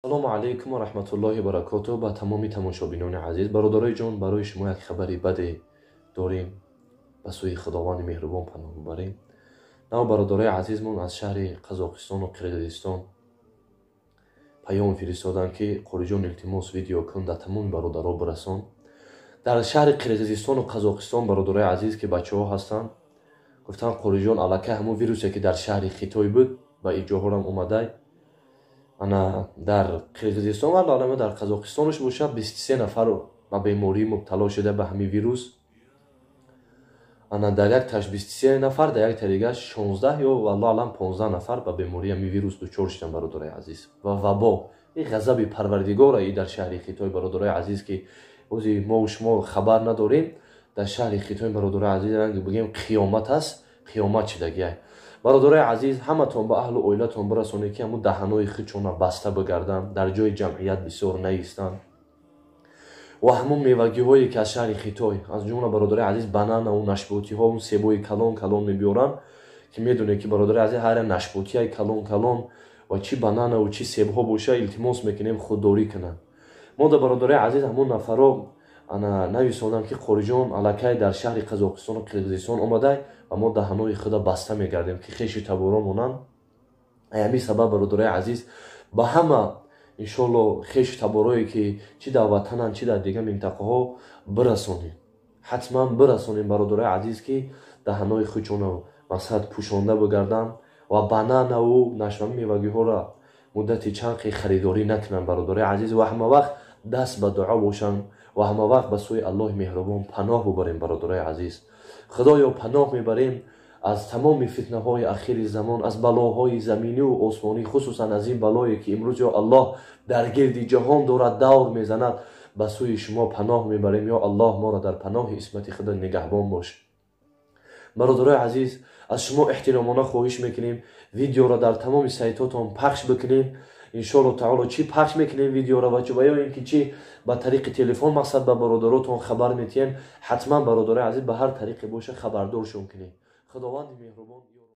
Салому алайкум ва раҳматуллоҳи ва баракотуҳ ба тамоми тамошобинони азиз. Бародарои ҷон, барои шумо як хабари баде дорем. Ба сӯи Худованди меҳрубон паноҳ бубарем. Нав бародарои азизмон аз шаҳри Қазоқистону Қирғизистон паём фиристоданд, ки қориҷон, илтимос, видео кун, дар тамоми бародаро бирасон. Дар шаҳри Қирғизистону Қазоқистон, бародарои азиз, ки бачаҳо ҳастанд, гуфтанд: қориҷон, аллакай ҳамон вирусе, ки дар шаҳри Хитой буд, ба иҷоҳорам омадай. Ана дар Қирғизистон ва аллама дар Қазоқистонш бошад, 23 нафар ба беморӣ мубтало шуда ба ҳамин вирус. Ана дар як таш 23 нафар, дар як тарига 16 ё, валлоҳу аълам, 15 нафар ба бемории ҳамин вирус дучор шуданд, бародарои азиз. Ва вабо и ғазаби Парвардигора и дар шаҳри Хитой, бародарои азиз, ки ози мову шумо хабар надорем. Дар шаҳри Хитой, бародарои азиз, ранги бигем, қиёмат аст, қиёмат шидагиай. Бародарои азиз, ҳаматон ба аҳлу оилатон бирасонед, ки ҳамун даҳанои худшона баста бигарданд, дар ҷои ҷамъият бисёр наистанд ва ҳамун мевагиҳое, ки аз шаҳри Хитой, аз ҷумла, бародарои азиз, бананаву нашботиҳо, себои калон калон мебиёранд, ки медонед, ки, бародарои азиз, ҳар як нашботияи калон калон ва чӣ бананаву чӣ себҳо боша, илтимос мекунем, худдорӣ кунанд. Мо да, бародарои азиз, ҳамун нафаро ана нависонам, ки қориҷон, аллакай дар шаҳри Қазоқистону Қирғизистон омадай ва мо даҳанои худа баста мегардем, ки хеши таборо монанд. Ҳамин сабаб, бародарои азиз, ба ҳама, иншоалло, хеши таборое, ки чӣ дар ватананд, чӣ дар дигар минтақаҳо, бирасонем, ҳатман бирасонем, бародарои азиз, ки даҳанои худшона масад пӯшонда бигарданд ва бананаву нашвами мевагиҳоро муддати чанд қи харидорӣ накунанд, бародарои азиз, ва ҳама вақт даст ба дуо бошанд ва ҳама вақт ба сӯи Аллоҳи меҳрубон паноҳ бубарем. Бародарои азиз, Худоё, паноҳ мебарем аз тамоми фитнаҳои ахири замон, аз балоҳои заминиву осмонӣ, хусусан аз ин балое, ки имрӯз, ё Аллоҳ, дар гирди ҷаҳон дорад давр мезанад. Ба сӯи шумо паноҳ мебарем. Ё Аллоҳ, моро дар паноҳи исмати худа нигаҳбон бош. Бародарои азиз, аз шумо эҳтиромона хоҳиш мекунем, видеоро дар тамоми сайтотон пахш бикунем, иншоалло таоло. Чӣ пахш мекунем видеоро ва ё ин ки чӣ ба тариқи телефон, мақсад, ба бародаротон хабар метиҳем. Ҳатман, бародарои азиз, ба ҳар тариқе боша, хабардоршон кунем. Худованди меҳрубон.